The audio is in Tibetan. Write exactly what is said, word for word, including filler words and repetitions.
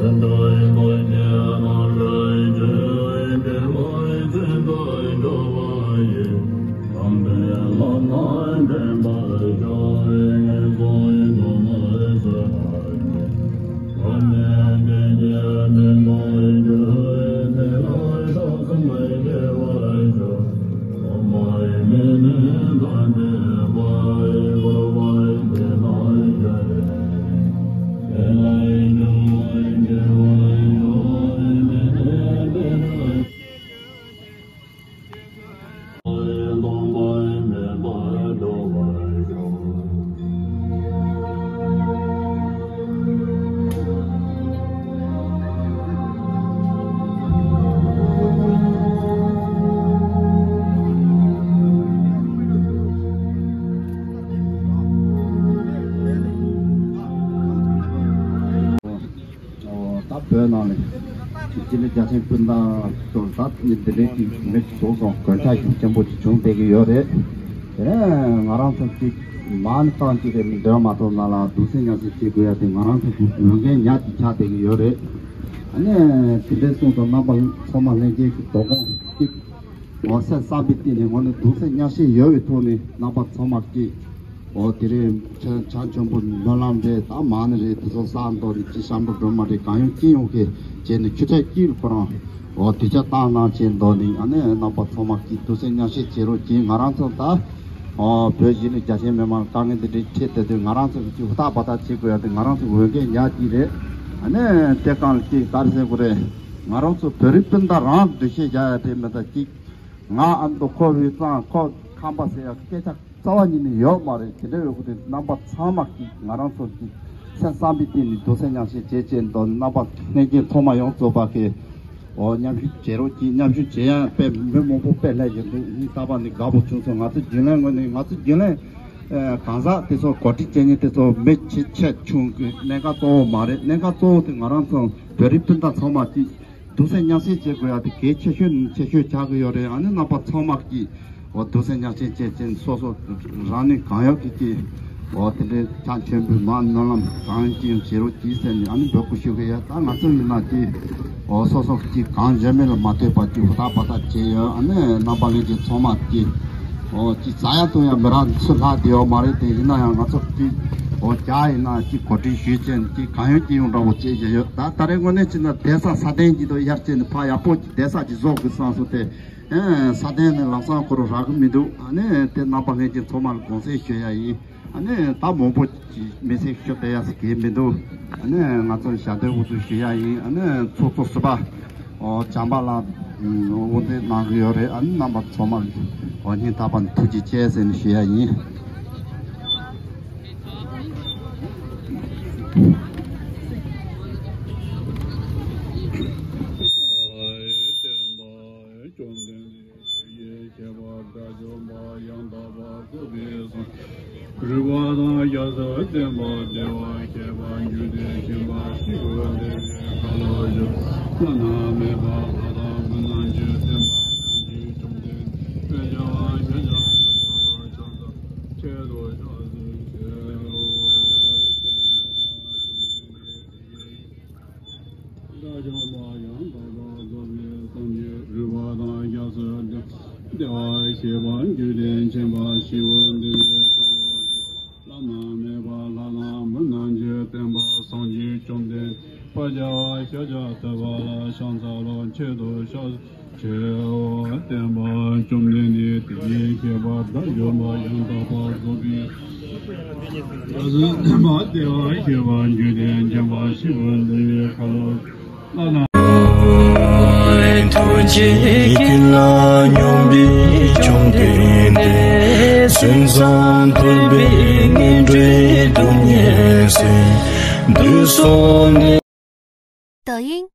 ད་བོད་ནང་ནས་སྤྱི་ལོ་རྒྱལ་ཆེན་སྤུན་ཟླ་ཚོར་ད་འདི་འདྲའི་གི་མི་ཚོགས་སོང་གོད་ཆག་ཤུགས་ཆེན་པོ་ཅིག་བྱུང་བསྡད་ཀྱི་ཡོད་རེད། དེ་ནས་ང་རང་ཚོ་གཅིག་མ་ཎི་བཏང་གཅིག་རེད་མི་འདོད་མ་ཐོབ་ན་ལ་འདུག་སེ་མཉམ་བསྲེས་བྱེད་དགོས་ཡ་དེ་ང་རང་ཚོ་གི་འོས་འགན་ཉག་གཅིག་ཆགས་བསྡད་ཀྱི་ཡོད་རེད། ཨ་ནི་དེ་འདྲའི་གསུངས་སོང་རྣམ་པ་ཚང་མ་ལྷན་རྒྱས་ཀྱི་དོ་དགོང་གཅིག་འོ་སེམས་བསམ་པའི་སྟེང་ནས་ངོ་ནས་འདུག་སེ་མཉམ་བསྲེས་ཡོད་པའི་ཐོག་ནས་རྣམ་པ་ཚང་མ་གཅིག་འོ་དེ་རིང་ཆ་ཆ་ཆེན་པོ་སྨོན་ལམ་རེད། ད་མ་ཎི་རེད། དེ་ཚོ་བསགས་འདོད་ནི་ཅི་ཤམ་པོ་སྒྲོལ་མ་རེད། གང་ཡོང་ཅི་ཡོང་གི་བྱས་ནས་ཆུ་ཚོད་གཅིག་ལ་ཁོ་རང་འོ་དུས་ཆ་བཏང་གནང་བྱས་འདོད་ནི། ཨ་ནི་རྣམ་པ་ཚང་མ་གིས་འདུག་སེ་མཉམ་བསྲེས་བྱེད་རོགས་གྱིས། ང་རང་ཚོ་ད་འོ་བོད་གཞིས་ལུས་རྒྱ་ཆེན་མི་མང་དཀའ་ངལ་འདི་འདྲའི་འཕྲད་བསྡད་དུས་ང་རང་ཚོ་གིས་ཅིག་ཧུར་ཐག་འབད་ཐག་བྱེད་དགོས་ཡ་དེ་ང་རང་ཚོ་འོས་འགན་ཉག་གཅིག་རེད། ཨ་ནི་དེ་གང་ལ་ཅིག་ག་རེ་ཟེར་དགོས་རེད། ང་རང་ཚོ་བོད་རིགས་སྤུན་ཟླ་རང་འདུ་ཤེས་བཞག་ཡ་དེ་མི་ད་ཅིག་ང་ཨ་མདོ་ཁོ་བའི་གཙང་ཁོ་ཁམས་པ་ཟེར་ཡ་སྐད་ཆ་རྩ་བ་ཉིད་ནས་ཡོད་མ་རེད། དེ་འདྲ་ཡོད་དགུ་དེ་རྣམ་པ་ཚང་མ་གིས་ང་རང་ཚོ་གི་སེམས་བསམ་པའི་སྟེང་ནས་འདུག་སེ་མཉམ་བསྲེས་བྱེད་ཅེས་འདུག་རྣམ་པ་ལྷན་རྒྱས་ཚང་མ་ཡོངས་རྫོགས་པ་གིས་འོ་མཉམ་ཞུགས་བྱེད་རོགས་གྱིས། མཉམ་ཞུགས་བྱེད་ཡ་དཔེ་མི་མང་པོ་དཔེ་སླེབས་ཀྱི་འདུག་ཨ་ནི་ད་བར་ནས་དགའ་པོ་བྱུང་སོང་། ང་ཚོ་རྒྱུན་ལས་ངོས་ནས་ང་ཚོ་རྒྱུན་ལས་གང་ཟག་དེ་ཚོ་གོ་སྒྲིག་བྱེད་མཁན་དེ་ཚོ་མི་ཆེ་ཆེ་ཆུང་གི་གནད་འགག་གཙོ་བོ་མ་རེད། གནད་འགག་གཙོ་བོ་དེ་ང་རང་ཚོ་བོད་རིགས་སྤུན་ཟླ་ཚང་མ་གིས་འདུག་སེ་མཉམ་བསྲེས་བྱེད་དགོས་ཡ་དེ་གལ་ཆེ་ཤོས་ནས་ཆེ་ཤོས་ཆགས་ཀྱི་ཡོད་རེད། ཨ་ནི་རྣམ་པ་ཚང་མ་གིས་འོ་འདུག་སེ་མཉམ་བསྲེས་བྱེད་ཅིང་སོ་སོ་རང་ནུས་གང་ཡོད་ཀྱིས་ཀྱིས་འོ་དེ་འདྲའི་ཆ་ཆེན་པོའི་མ་སྨོན་ལམ་གང་ཡོད་ཀྱིས་ཡང་བྱེད་རོགས་གྱིས་ཟེར་ནས་ཨ་ནི་འབོད་སྐུལ་ཞུ་གི་ཡོད། ད་ང་ཚོ་ཡིན་ན་ཀྱིས་འོ་སོ་སོ་ཀྱིས་གང་བྱས་མིན་ལ་མ་ལྟོས་པ་ཀྱིས་ཧུར་ཐག་འབད་ཐག་བྱས་ཡོད། ཨ་ནི་རྣམ་པ་ལྷན་རྒྱས་ཚང་མ་ཀྱིས་འོ་ཀྱིས་ཟ་ཡ་བཏུང་ཡ་མི་རག་ཚུར་ལྷག་བསྡད་ཡོད་མ་རེད་དེ། ཡིན་ན་ཡང་ང་ཚོ་ཀྱིས་འོ་རྒྱ་ཡིན་ན་ཀྱིས་གོ་སྒྲིག་ཞུས་བྱས་ཀྱིས་གང་ཡོད་ཀྱིས་ཡོང་འདྲ་བོ་བྱས་བྱས་ཡོད། ད་ད་རེས་དངོས་གནས་བྱས་ན་བསྡད་ས་ས་གདན་གྱི་དོ་ཡར་བྱས་ནས་ཕ་ཡག་པོ་ཀྱིས་བསྡད་ས་ཀྱི་བཟོ་དགོས་བསམ་སོང་སྟེ། ས་གདན་ནས་ལམ་སང་ཁོ་རང་རག་གི་མི་འདུག་ཨ་ནི་དེ་རྣམ་པ་ལྷན་རྒྱས་ཚང་མ་ལ་དགོངས་སེལ་ཞུ་ཡ་ཡིན། ཨ་ནི་ད་མང་པོ་ཅིག་མི་སེར་ཤོ་བསྡད་ཡ་ཟེར་གྱི་མི་འདུག་ཨ་ནི་ང་ཚོ་ཞལ་འདོན་འུ་ཚོ་ཞུ་ཡ་ཡིན། ཨ་ནི་ཚོགས་གཙོ་ཟུར་པ་འོ་བྱམས་པ་ལགས་དབུ་འཛིན་གནང་གི་ཡོད་རེད། ཨ་ནི་རྣམ་པ་ཚང་མ་ལ་འོ་སྙིང་ཐག་པ་ནས་ཐུགས་རྗེ་ཆེ་ཟེར་ནས་ཞུ་ཡ་ཡིན། བསྟན་པ་བཅོམ་ལྡན་འདས་ཡེ་ཤེས་པ་དགྲ་བཅོམ་པ་ཡང་དག་པར་རྫོགས་པའི་སངས་རྒྱས་རིག་པ་དང་རྒྱ་མཚོའི་བསྟན་པ་བདེ་བར་གཤེགས་པ་འཇིག་རྟེན་ཁྱིམ་པ་ཞི་བར་བདེ་བའི་ཁ་ལོ་སྒྱུར། བླ་ན་མེད་པ་ལྷ་དང་མི་རྣམས་ཀྱི་བསྟན་པ་སངས་རྒྱས་བཅོམ་ལྡན་འདས་དཔལ་རྒྱལ་བ་ཤཱཀྱ་ཐུབ་པ་ལ་ཕྱག་འཚལ་ཆེད་དུ་ཕྱག་འཚལ་ཆེ། བསྟན་པ་བཅོམ་ལྡན་འདས་དེ་ཡི། དགྲ་བཅོམ་པ་ཡང་དག་པར་རྫོགས་པའི་སངས་རྒྱས་རིག་པ་དང་རྒྱ་མཚོའི་བསྟན་པ་བདེ་བར་གཤེགས་པ་འཇིག་རྟེན་ཁྱིམ་པ་ཞི་བར་འདུལ་བའི་ཁ་ལོ་སྒྱུར། བླ་ན་མེད་པ་ལྷ་དང་མི་རྣམས་ཀྱི་བསྟན་པ་སངས་རྒྱས་བཅོམ་ལྡན་དཔལ་རྒྱལ་བ་ཤཱཀྱ་ཐུབ་པ་ལ་ཕྱག་འཚལ་ལོ། ཆེད་དུ་ཕྱག་འཚལ་ཆེའོ། བསྟན་པ་བཅོམ་ལྡན་འདས་དེ་ཉིད་ཤེས་པ་དགྲ་བཅོམ་པ་ཡང་དག་པར་རྫོགས་པའི་རྒྱ་མཚོའི་བསྟན་པ་བདེ་བར་གཤེགས་པ་འཇིག་རྟེན་ཁྱིམ་པ་ཞི་བར་འདུལ་བའི་ཁ་ལོ་སྒྱུར། ཐུགས་རྗེ་ཀུན་ལ་སྙོམས་པའི་བཅོམ་ལྡན་འདས། སེམས་ཙམ་ཐུབ་པས་ངན་འགྲོའི་སྡུག་བསྔལ་སེལ། དུས་གསུམ་ནས།抖音、